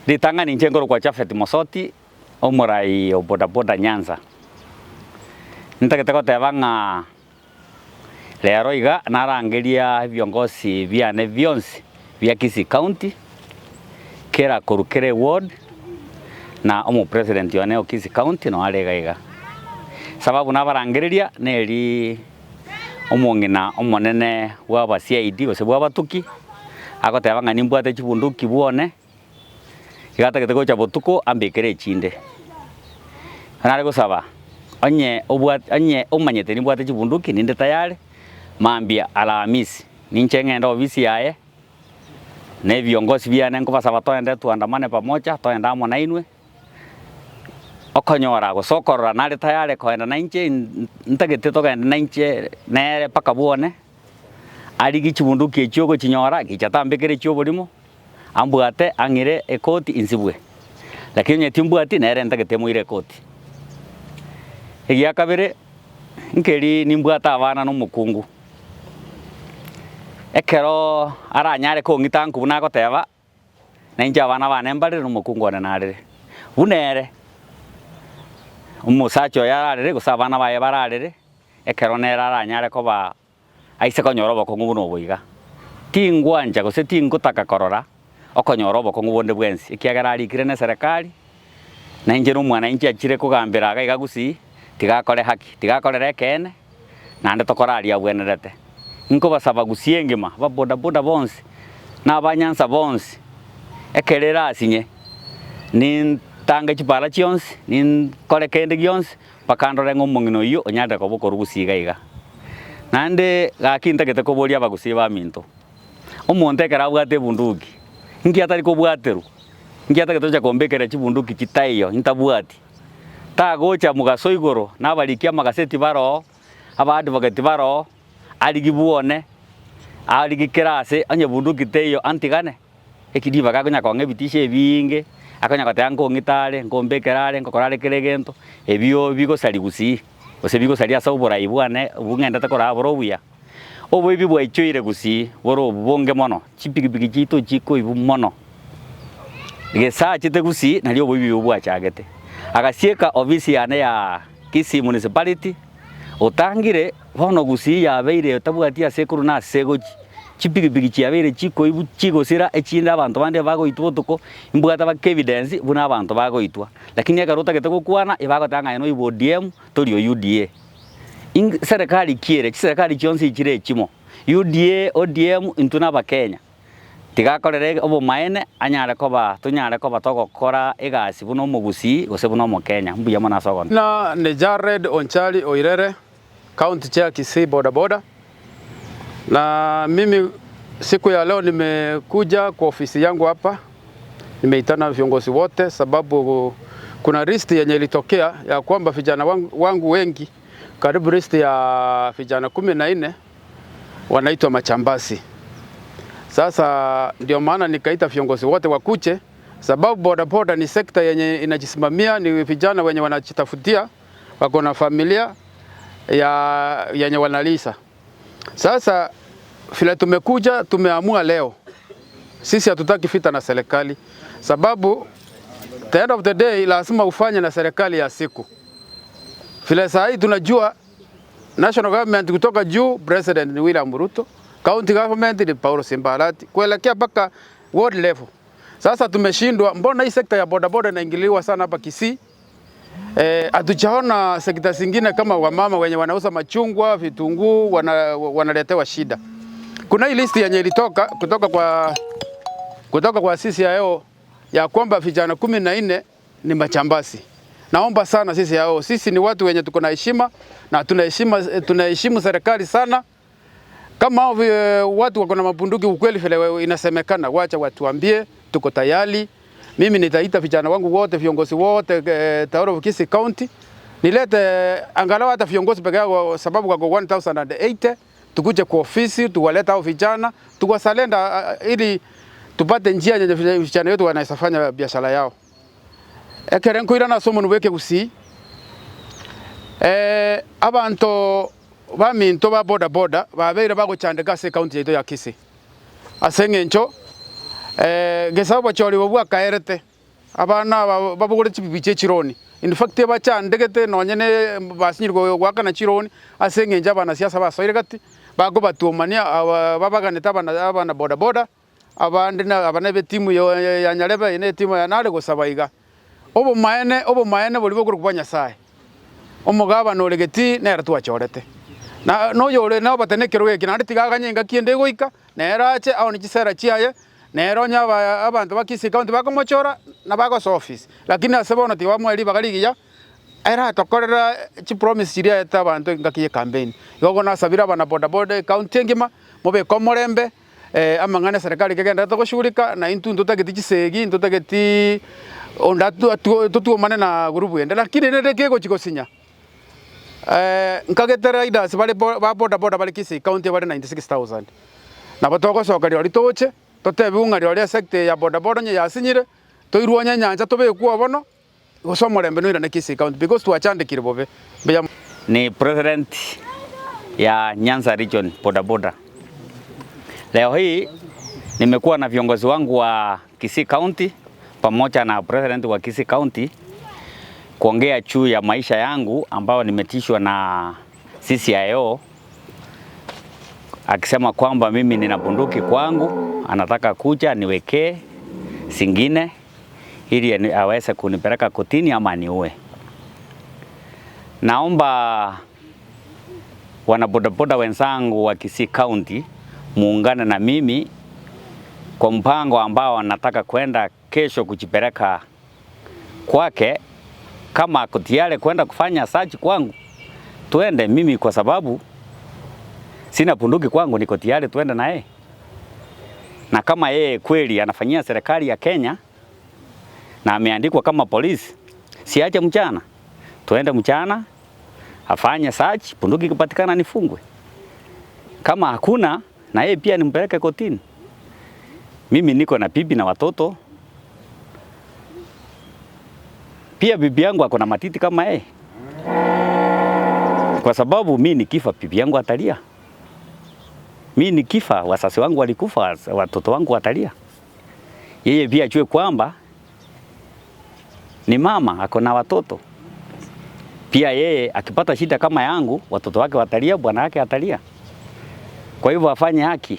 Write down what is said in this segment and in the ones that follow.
Ritang'ani inche nkorokwa Japhet Mosoti, omorai o bodaboda Nyanza. Ntagete goteba ng'a rero iga narangeria ebiongosi biane bionsi bia Kisii County, kera korwa kera eward, na omopresident one o Kisii County noo are iga iga. Sababu nabarangereria neri omong'ina omonene bwa aba CID gose bwa abatuki, agoteba ng'a nimbwate chibunduki bwone, iga atagete gocha botuko ambekere echinde. Nare gosaba, onye obwate onye omanyete nimbwate chibunduki ninde tayari, mambia Alhamisi, ninche ng'ende ofisi yaye, na ebiongosi biane nkobasaba toende tuandamane pamoja, toende amo nainwe. Okonyora gose okorora nare tayari koenda nainche ntagete togende nainche nere mpaka bwone, arigie chibunduki echio ogochinyora gicha tambekere echia oborimo, ambwate ang'ire ekoti insibwe. Lakini onye timbwati nere ntagete emoire ekoti. Egia kabere, nkeri nimbwate abana na omokungu, ekeroo aranyare kong'ita nko buna agoteba. Na inche abana bane mbarere, na omokungu one narere, buna ere omosacha oye ararere, gose abana baye bararere, ekero nere aranyare koba aise konyora obokong'u buna obo iga. Tingwancha gose tingotaka korora okonyora obokong'u bonde bwensi, ekiagera arikire na eserekari, na inche na omwana inche achire kogambera iga iga gusii, tiga akore haki, tiga akorere ekeene. naende tokore aria abwenerete. Inkobasaba gusii engima, ababodaboda bonsi, na abanyansa bonsi, ekero erasinye, nintange chipara chionsi, ninkore kende gionsi, mpaka ndore ng'a omong'ina oyio onyarire koba okorwa gusii iga iga. Naende gaki ntagete koboria abagusii baminto, omonto ekero abwate ebunduki, inki atari kobwaterwa? Inki atagete gocha kombekera chibunduki chitaiyo intabwati? Tagocha mogaso igoro, na abariki amagaseti baroo, abaadvocate baroo, arigie bwone, arigie kera ase, onye bunduki teiyo antigane, eki ribaga akonya kong'a ebitisho ebiinge, akonya goteba nkong'ita are, nkombekera are, nkokora are kera egento, ebio bigosaria gusii, gose bigosaria ase oborai bwane obwo ng'endete koraa bore obuya. Oboibi bwaichoire gusii bore obonge mono, chipigipigi chiaito chikoibwa mono. Gesa achete gusii nario oboibi obo bwachagete. Agasieka ofisi yane ya Kisii Municipality, otangire bono gusii yabeire etabwati ase ekorwa na ase egochi. Chipigipigi chiabeire chikoibwa chigosira echinde abanto bande bagoitwa botuko, imbwate baka evidence buna abanto bagoitwa. Lakini ekero otagete gokwana ebagoteba ng'a aye noibwa ODM tori o UDA. Ing serekari ki ere? Chiserekari chionsi chire echimo, UDA, ODM, intwe na abakenya. Tiga akorere obomaene anyare koba tonyare koba togokora egasi buna omogusii gose buna omokenya. Mbuya mono ase ogonte. Na ni Jared Onchari Oirere, County Chair Kisii Boda Boda. Na mimi siku ya leo nimekuja kwa ofisi yangu hapa, nimeitana viongozi wote sababu kuna list yenye ilitokea ya kwamba vijana wangu, wangu wengi karibu list ya vijana 14 wanaitwa machambasi. Sasa ndio maana nikaita viongozi wote wakuche, sababu bodaboda ni sekta yenye inajisimamia, ni vijana wenye wanajitafutia, wako na familia ya yenye wanalisa. Sasa vile tumekuja tumeamua leo, sisi hatutaki vita na serikali, sababu the end of the day lazima ufanye na serikali ya siku. Vile saa hii tunajua national government kutoka juu, president ni William Ruto, county government ni Paulo Simbarati, kuelekea mpaka ward level. Sasa tumeshindwa, mbona hii sekta ya bodaboda inaingiliwa sana hapa Kisii? Hatujaona sekta zingine kama wamama wenye wanauza machungwa, vitunguu wana, wanaletewa shida. Kuna hii list yenye ilitoka kutoka kwa kutoka kwa CCIO ya kwamba vijana 14 ni majambazi. Naomba sana CCIO, sisi ni watu wenye tuko na heshima na tunaheshima tunaheshimu serikali sana. Kama hao watu wako na mabunduki, ukweli vile inasemekana, wacha watuambie, tuko tayari. Mimi nitaita vijana wangu wote, viongozi wote eh, Town of Kisii County nilete angalau hata viongozi peke yao, sababu wako 1080 tukuje kwa ofisi tuwaleta hao vijana tuwasalenda, ili tupate njia yenye vijana wetu wanaweza fanya biashara yao. Ekere nkoirana ase omonwa bwa ekegusii eh, abanto baminto ba boda boda babeire bagochandeka ase ekaunti yaito ya Kisii ase eng'encho eh, gesa obochori obo bwakaerete. Abana aba babogore chibibichi echironi. In fact ebachandegete nonye ne basinyire goakana chironi ase eng'encho abanasiasa basoire gati, bakobatuomania aba babaganete abana abana boda boda, abande na aba nebe etimu ya Nyarebe eye ne etimu ya nare gosaba iga. Obomaene obomaene boria bokorokwa bwa Nyasaye, omogabana ore getii nere twachorete. Na noyore nobatene ekerogo eke naende tiga aganye engaki ende egoika, nere ache aone chisera chiaye, Nere onye abanto ba Kisii County bakomochora, nabagosoa ofisi, lakini ase bono tiga bamoe ribaga rigiya, ere atokorere chipromise chiria aete abanto engaki ye campaign. Igo bono nasabire abana boda boda ecounty engima, mobeke omorembe, amang'ana eserekari kegendererete goshughulika, na intwe ntotageti chisegi, ntotagetiii onde atu totuomane na group ende, lakini rende kegochi gosinya, nkagete riders bare ba boda boda bare Kisii County bare 96,000. Nabo togosoka rirorio toche, totebiwe ng'a rirorio esecta eye ya bodaboda onye yasinyire, toirwe onye enyancha tobekwe obono, gose omorembe noirane Kisii County because twachandekire bobe. Mbuya mono. Ni president ya Nyanza Region bodaboda. Leo hii nimekuwa na viongozi wangu wa Kisii County pamoja na president wa Kisii County kuongea juu ya maisha yangu ambayo nimetishwa na CCIO akisema kwamba mimi nina bunduki kwangu, anataka kuja niwekee zingine ili aweze kunipeleka kotini ama aniue. Naomba wanabodaboda wenzangu wa Kisii County muungane na mimi kwa mpango ambao anataka kwenda kesho kujipeleka kwake, kama ako tayari kwenda kufanya search kwangu, twende. Mimi kwa sababu sina bunduki kwangu, niko tayari twende na yeye, na kama yeye kweli anafanyia serikali ya Kenya na ameandikwa kama polisi, siache mchana, tuende mchana afanye search, bunduki ikipatikana nifungwe. Kama hakuna na yeye pia nimpeleke kotini. Mimi niko na bibi na watoto pia. Bibi yangu ako na matiti kama yeye, kwa sababu mi nikifa bibi yangu atalia, mi nikifa wazazi wangu walikufa, watoto wangu watalia. Yeye pia ajue kwamba ni mama ako na watoto pia. Yeye akipata shida kama yangu, watoto wake watalia, bwana wake atalia. Kwa hivyo afanye haki.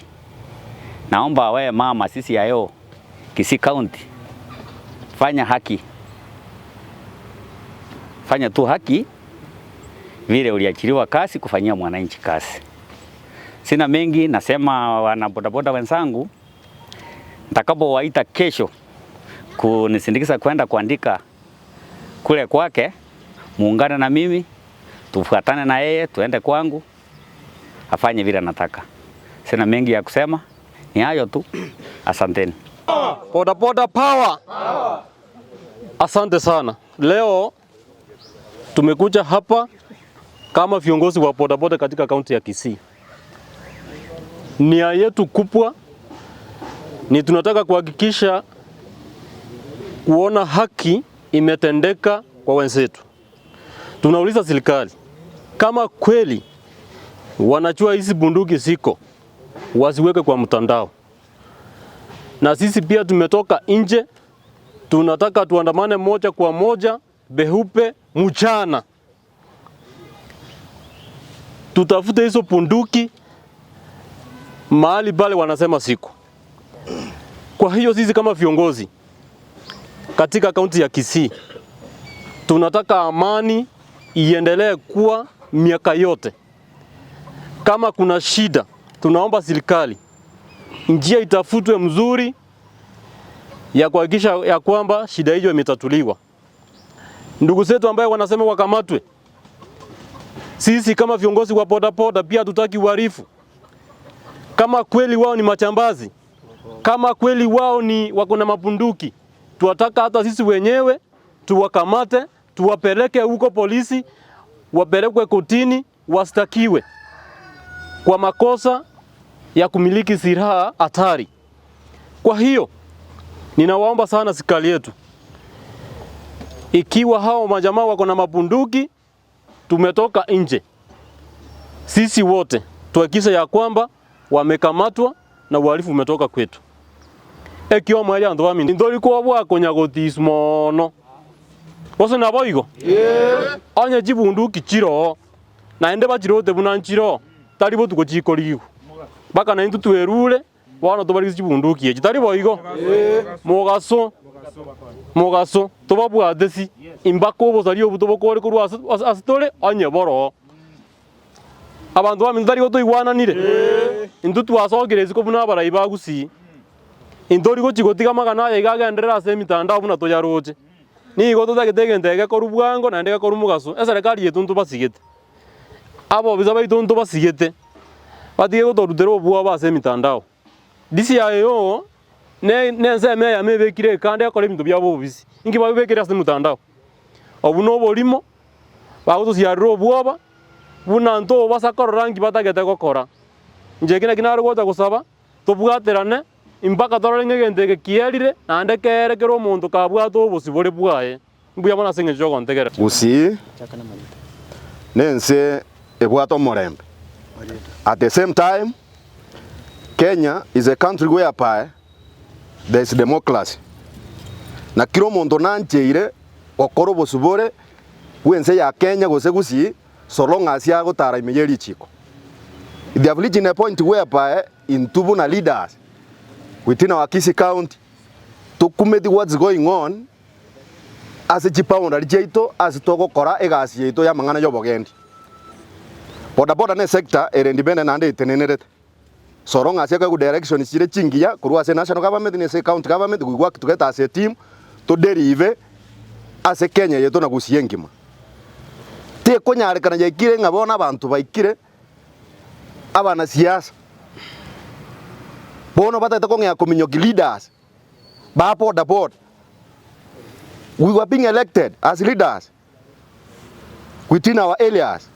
Naomba wewe mama, sisi ayo Kisii County, fanya haki, fanya tu haki vile uliachiliwa kazi kufanyia mwananchi kazi. Sina mengi, nasema wana bodaboda wenzangu, nitakapowaita kesho kunisindikiza kwenda kuandika kule kwake, muungane na mimi tufuatane na yeye tuende kwangu afanye vile anataka. Sina mengi ya kusema, ni hayo tu. Asanteni. Boda boda power. Asante sana. Leo tumekuja hapa kama viongozi wa bodaboda katika kaunti ya Kisii. Nia yetu kubwa ni tunataka kuhakikisha kuona haki imetendeka kwa wenzetu. Tunauliza serikali kama kweli wanajua hizi bunduki ziko, wasiweke kwa mtandao. Na sisi pia tumetoka nje, tunataka tuandamane moja kwa moja beupe mchana, tutafute hizo bunduki mahali pale wanasema siko. Kwa hiyo sisi kama viongozi katika kaunti ya Kisii tunataka amani iendelee kuwa miaka yote. Kama kuna shida, tunaomba serikali njia itafutwe mzuri ya kuhakikisha ya kwamba shida hiyo imetatuliwa. Ndugu zetu ambaye wanasema wakamatwe, sisi kama viongozi wa bodaboda pia hatutaki uhalifu. Kama kweli wao ni machambazi, kama kweli wao ni wako na mabunduki, tuwataka hata sisi wenyewe tuwakamate, tuwapeleke huko polisi, wapelekwe kotini, wastakiwe kwa makosa ya kumiliki silaha hatari. Kwa hiyo ninawaomba sana serikali yetu, ikiwa hao majamaa wako na mabunduki, tumetoka nje sisi wote tuhakikishe ya kwamba wamekamatwa na uhalifu umetoka kwetu. Ekiomoerio abanto baminto, ntori kobua konya gotisu mono. Gose naboigo? Onye chibunduki chiroo, naende bachirote buna nchiroo, tari botuko chikorigigwa. Mpaka naintwe twerure, bono tobarigise chibunduki echi. Tari boigo? Mogaso, mogaso, tobabwate si, mpaka obosaria obwo tobokore korwa ase ase tore, onye boroo. Abanto baminto tari gotoigwananire? Intwe twasokire isiko buna abarai ba Gusii. Intori gochia gotiga amang'ana aya iga agenderere ase emitandao buna toyaroche. Nigo totagete egento eke gekorwa bwango naende gekorwa mogaso, eserekari yaito ntobasigete, abobisa baito ntobasigete, batige gotorutera obwoba ase emitandao. DCIO ne ensemo eyemo ebekire ekando ekore ebinto biabo obobisi, inki babibekire ase emotandao? Obwo na oborimo, bagotosiarera obwoba, buna ntobasa korora nki batagete gokora. Inche eki naki nare gocha gosaba, tobwaterane mpaka torore ng'a egento eke kierire, naende kere kera omonto kabwate obosibore bwaye. Mbuya mono ase engencho y'ogontegerera. Gusii nense ebwate omorembe. At the same time, Kenya is a country whereby there is democracy. Na kera omonto nancheire gokora obosibore bw'ense ya Kenya gose Gusii so long as agotara ime ye richiko. They have reached in a point whereby intwe buna leaders within our Kisii county tokumeti what's going on ase chiboundary chiaito ase togokora egasi yaito y'amang'ana y'obogendi. Boda boda ne sector ere independent naende etenenerete. So long as ekoegwa directions chire chingiya korwa ase national government na ase county government we work together as a team to derive ase Kenya yaito na Gusii engima. Tekonyarekana yaikire ng'a bono abanto baikire abanasiasa bono batagete kong'ea kominyoki leaders ba boda boda. We were being elected as leaders within our areas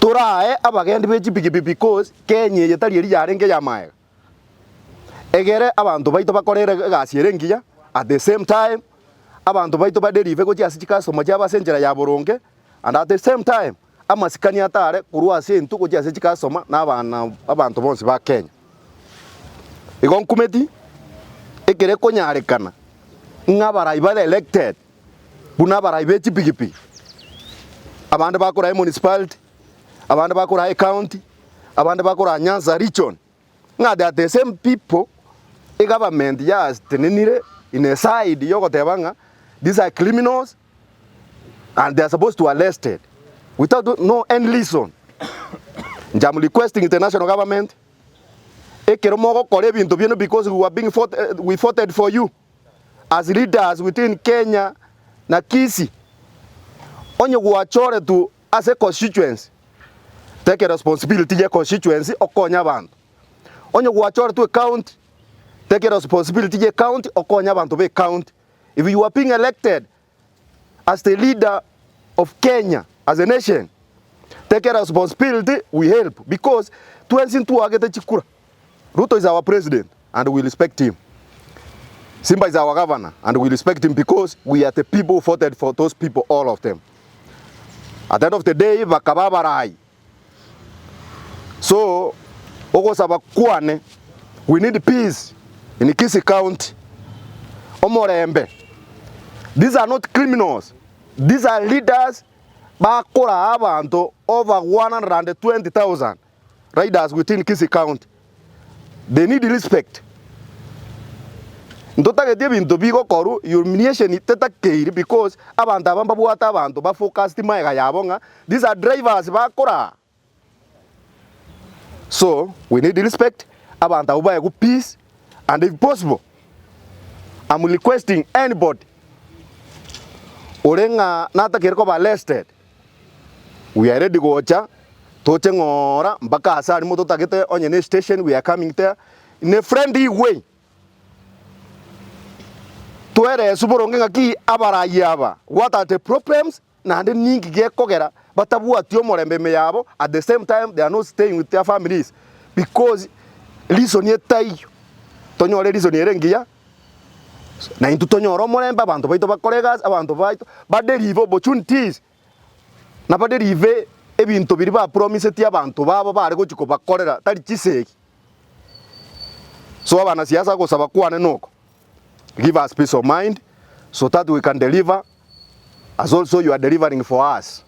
torae abagendi be chipikipiki because Kenya eye tari eria yarenge ya maega. Egere abanto baito bakore egasi ere engiya at the same time abanto baito baderive gochia ase chicustomer chiabo ase enchera ya boronge and at the same time amasikani atare korwa ase intwe gochia ase chicustomer na abana abanto bonsi ba Kenya. Igo nkumeti ekere ekonyarekana ng'a abarai bare elected buna abarai be chipigipigi, abande bakoraa emunicipality, abande bakoraa ecounty, abande bakoraa Nyanza region, ng'a they are the same people egovernment yatenenire in a side yogoteba ng'a these are criminals and they are supposed to arrested without no any reason. Inche am requesting the national government, ekero mogokora ebinto biaino because we were being fought, we voted for you. as leaders within Kenya na Kisii, onye gwachoretwe ase constituency, take responsibility ye constituency okonye abanto. Onye gwachoretwe ecounty, take responsibility ye county okonye abanto be county. If you are being elected as the leader of Kenya as a nation, take responsibility we help because twensi ntwagete chikura. Ruto is our president and we respect him. Simba is our governor and we respect him because we are the people who voted for those people, all of them. At the end of the day, bakaba abarai. So, ogosaba kwane, we need peace in Kisii County. Omorembe. These are not criminals. These are leaders bakoraa abanto over 120,000 riders within Kisii County. They need respect. Ntotageti ebinto bigokorwa humiliation tetakeiri because abanto aba mbabwate abanto ba focused magega yabo ng'a these are drivers bakoraa. So we need respect, abanto abwo baegwe peace and if possible I'm requesting anybody ore ng'a natakeire koba arrested We are ready gocha toche ng'ora mpaka ase aria mototagete onye ne station we are coming there in a friendly way. Tweresu boronge ng'aki abarai aba what are the problems naende ninki gekogera batabwati omorembe ime yabo at the same time they are not staying with their families because reason etaiyo. Tonyore reason ere engiya na intwe tonyore omorembe abanto baito bakore egasi abanto baito baderive opportunities. Na baderive ebinto biria bapromisetie abanto babo bare gochia kobakorera, tari chisegi. So abanasiasa gosaba kwane noko. Give us peace of mind so that we can deliver as also you are delivering for us.